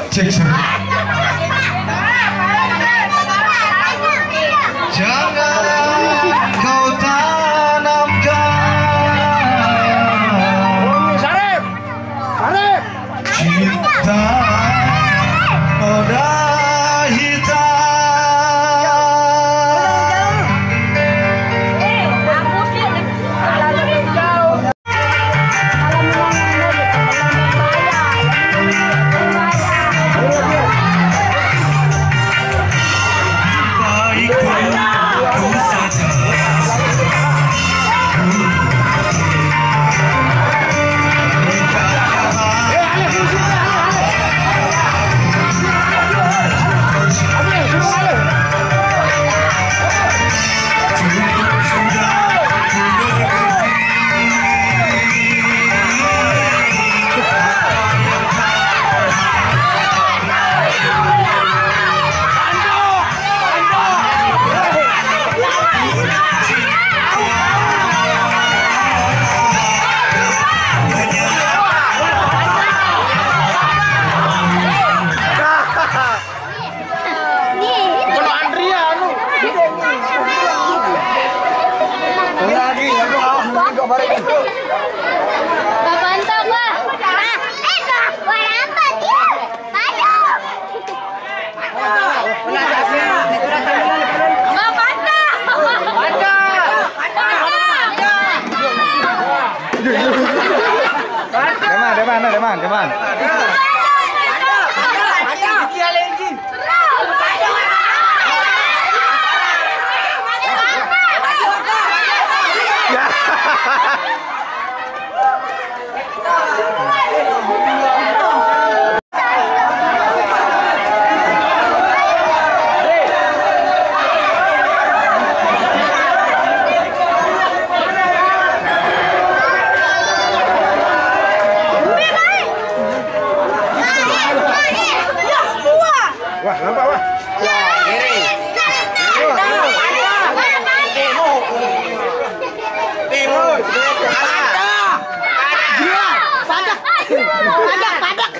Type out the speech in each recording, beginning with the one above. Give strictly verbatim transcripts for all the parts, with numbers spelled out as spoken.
Cek, cek. Jangan kau tanamkan Sarip! Sarip! Cinta noda hitam. Kalau Andria, anu. Lagi, aku awak, aku bareng. Bapak Anto, Pak. Ah, eh, Pak. Warna apa dia? Ayo. Bapak Anto. Bapak Anto. Deman, deman, deman, deman. Wah, nampak, wah. Kiri. Timur. Timur. Gila, padak. Padak, padak.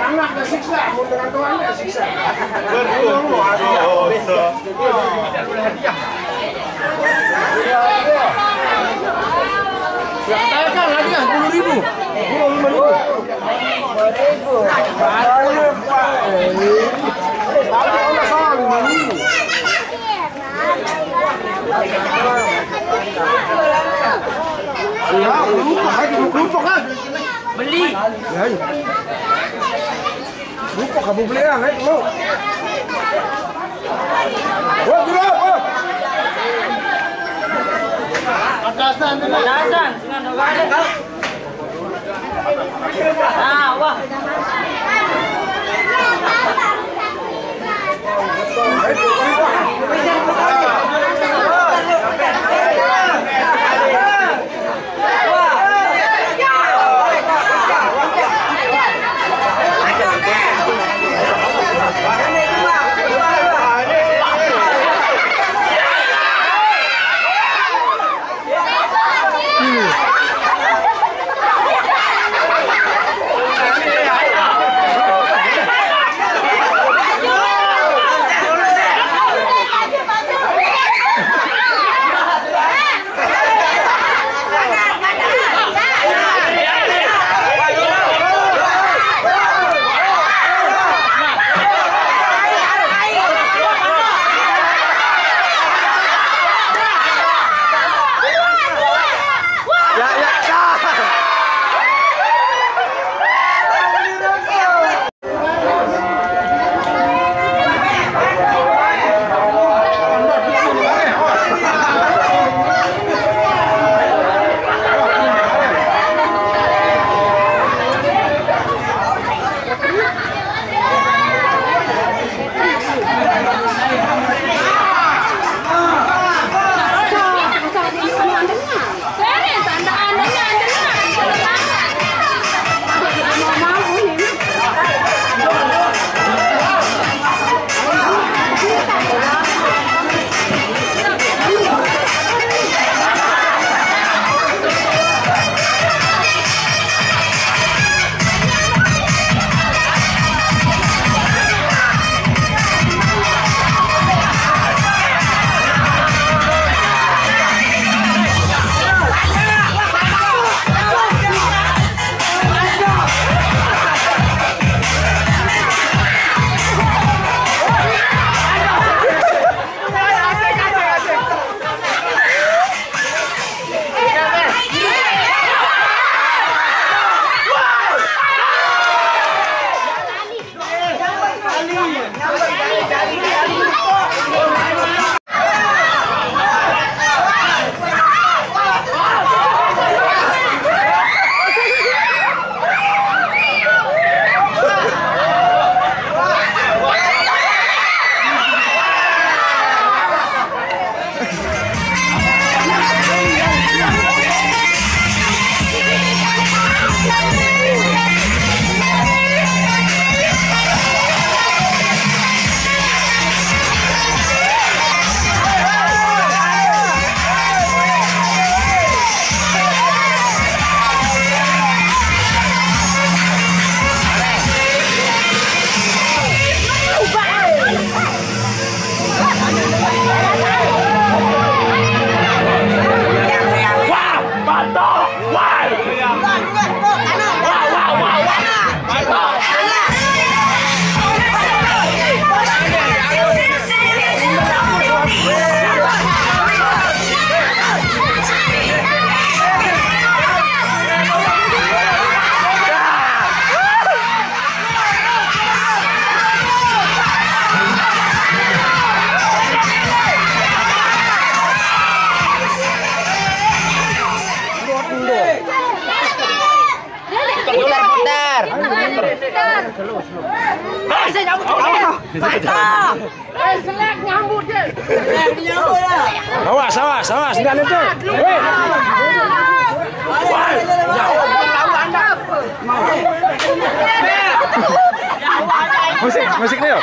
Anak dah siksa, mau dengan Tuhan dah siksa. Berdosa. Katakan hadiah sepuluh ribu. Sepuluh, lima ribu. Lima ribu. Ayo, Pak. Ayo, Pak, lima ribu. Ya, lupa, ayo, lupa, kan? Beli. Ya, ayo. Lupa kamu beli, ah, eh, lu. Wah, gila, wah. Atasan, atasan. Ah, wah. Eh, saya nyambut. Mantap. Eh, selek nyambut dia. Awas, awas, awas, nggak nentu. Hei. Woi. Musik, musik nih.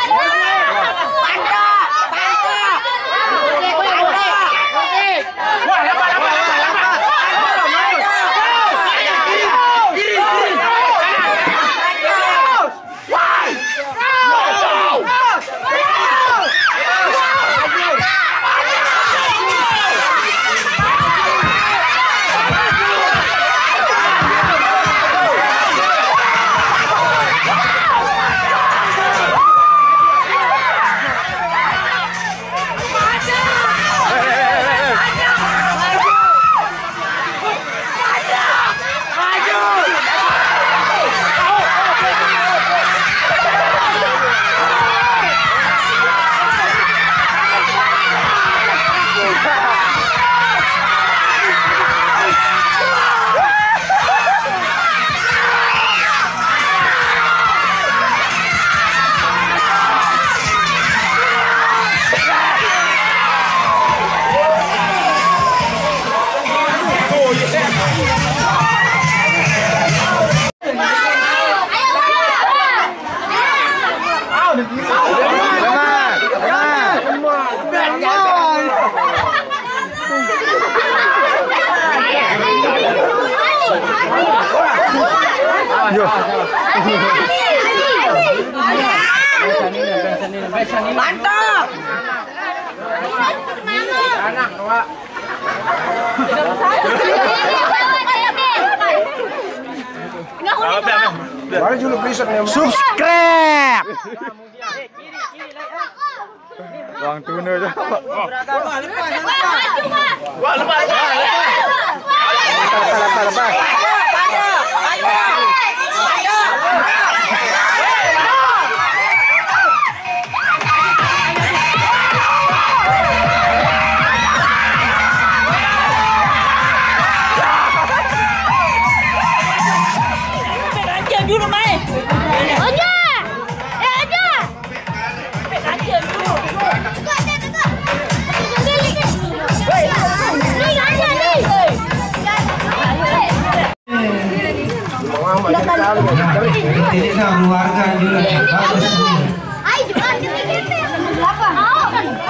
Mantap, mantap. Mantap. Mantap. Mari dulu, please, subscribe. Uang tuna aja. Wah, lepas, lepas. Lepas, lepas, lepas. Dulu, Mai. Oja. Eh, Oja. Ini keluarga juga bagus.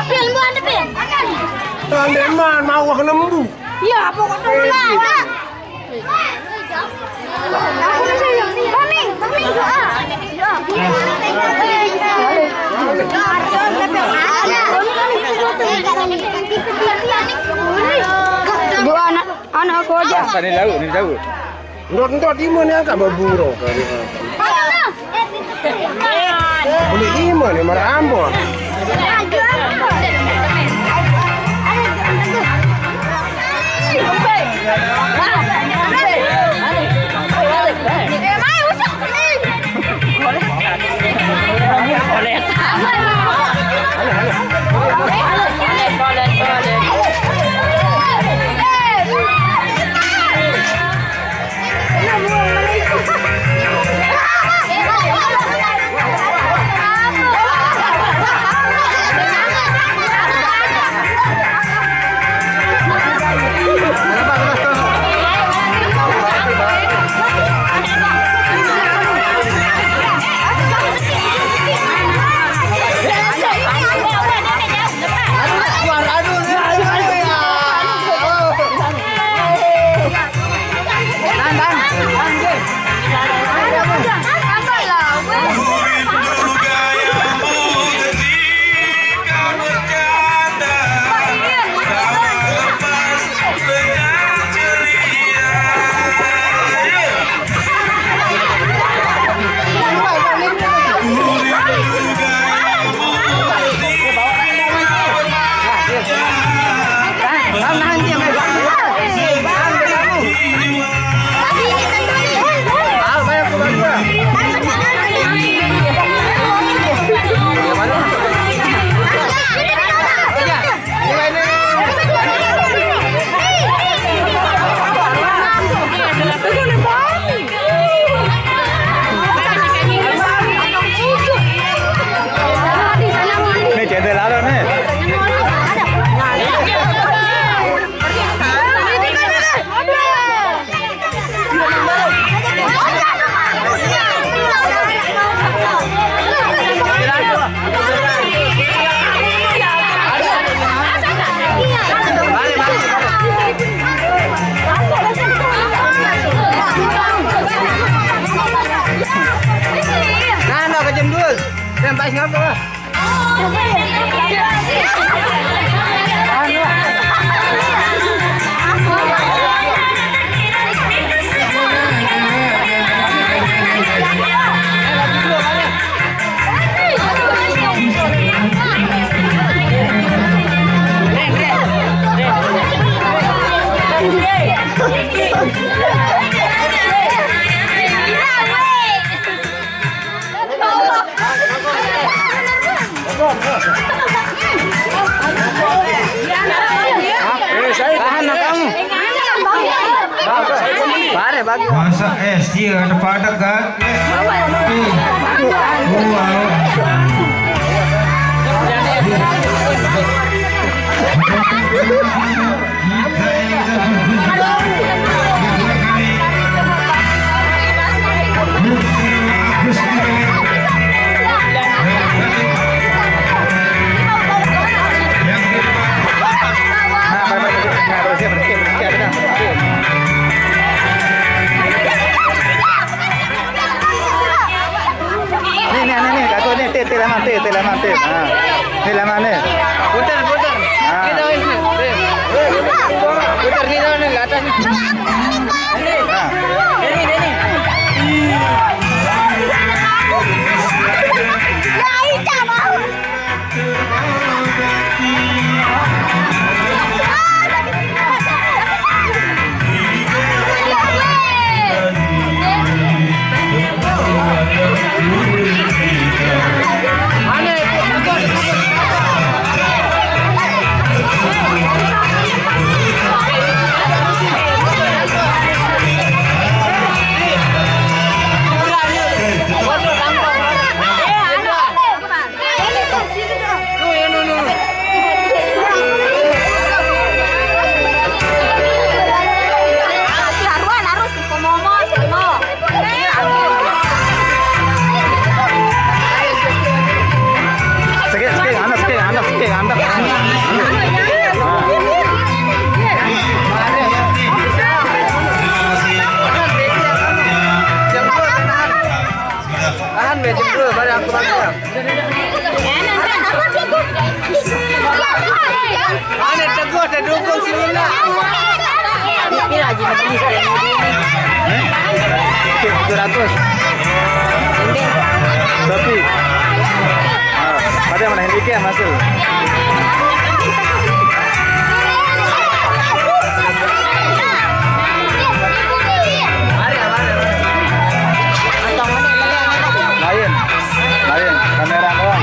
Pil, mau ada pil? Tandeman, mau lembu. Iya, pokoknya mulai. Dua anak, anak aku aja. Tadi laut, ni laut. Ndot-ndot ima ni angkat berburu. Boleh ima ni marah Ambon. Bagus. Masa es dia ada padat kan? Nih, nih, nih, nih, aku nih, teh, teh, lemang, teh, teh, lemang, teh. Nah, nih, lemang, nih. Putar, putar. Nah. Ini daun ini, teh. Putar, ini daun ini, ke atas. Nah. Ini, ini. Ya, Ica, mau. Sakit, sakit, anak sakit, anak sakit, anak. Tahan, be, jam dua, baru aku bantu. Mana teguh, ada dukung si Luna. Ini lagi nangis kayak gini. Tujuh ratus. Tapi. Ah, pada mana ini ya, masuk. Lain. Lain, kamera doang.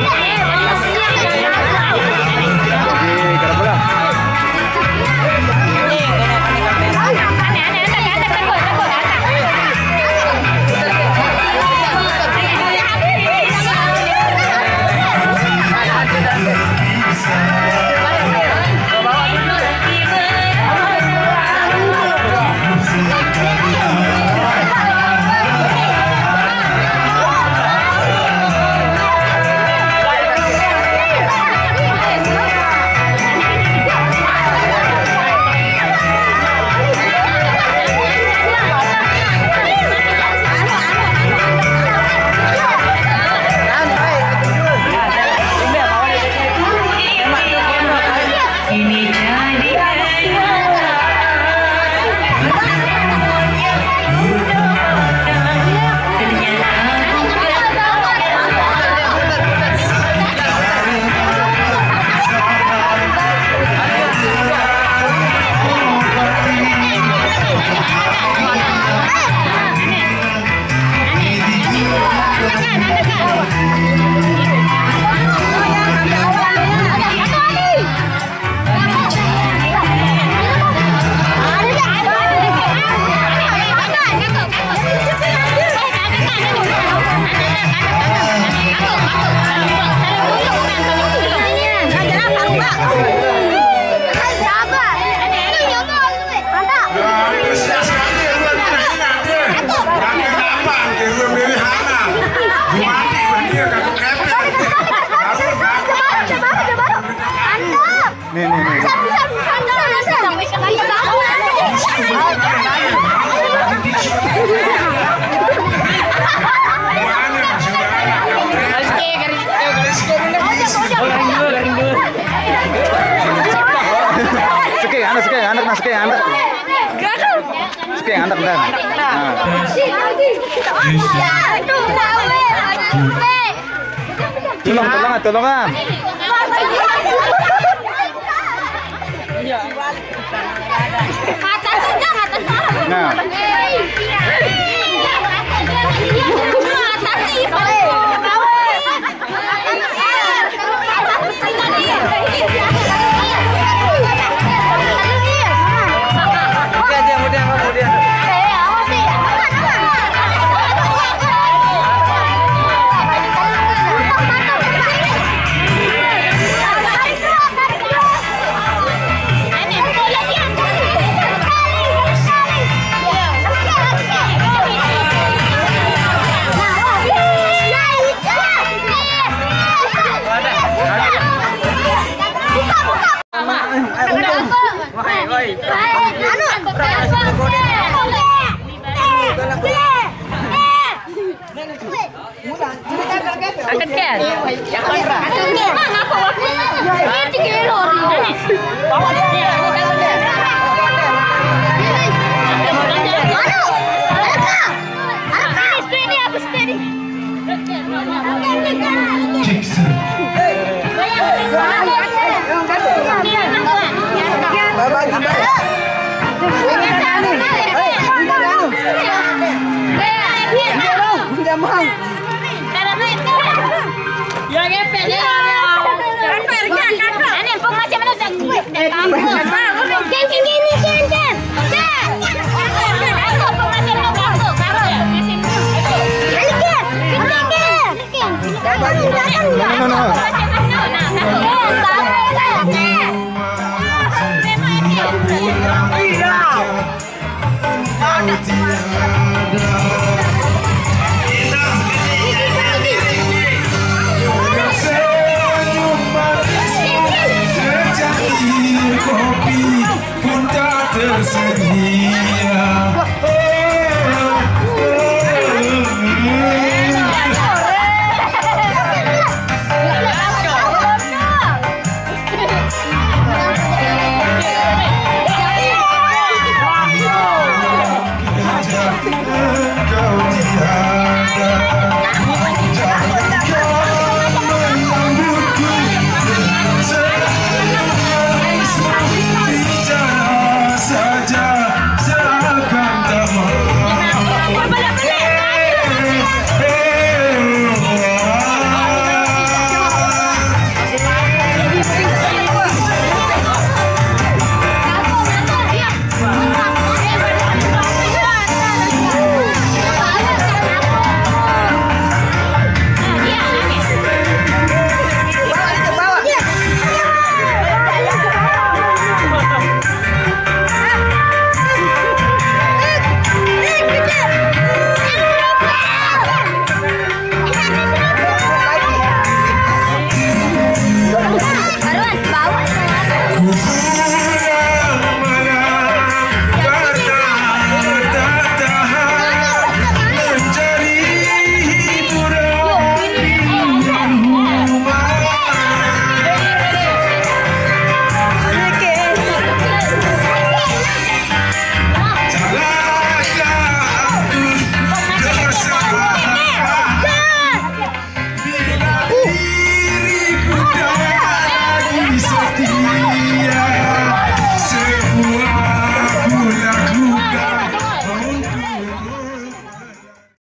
Di, kenapa lah? Ini jadi kenyataan. Ternyata bukan. Nih, nih, nih. Oke, anak, oke, anak, nah, oke, anak. Oke, anak, dah. Nah. Tolong, tolong, tolong, ah. Nah. Udah, udah, udah, udah. Wahai, wahai. Angkat kan? Steady, steady, aku steady.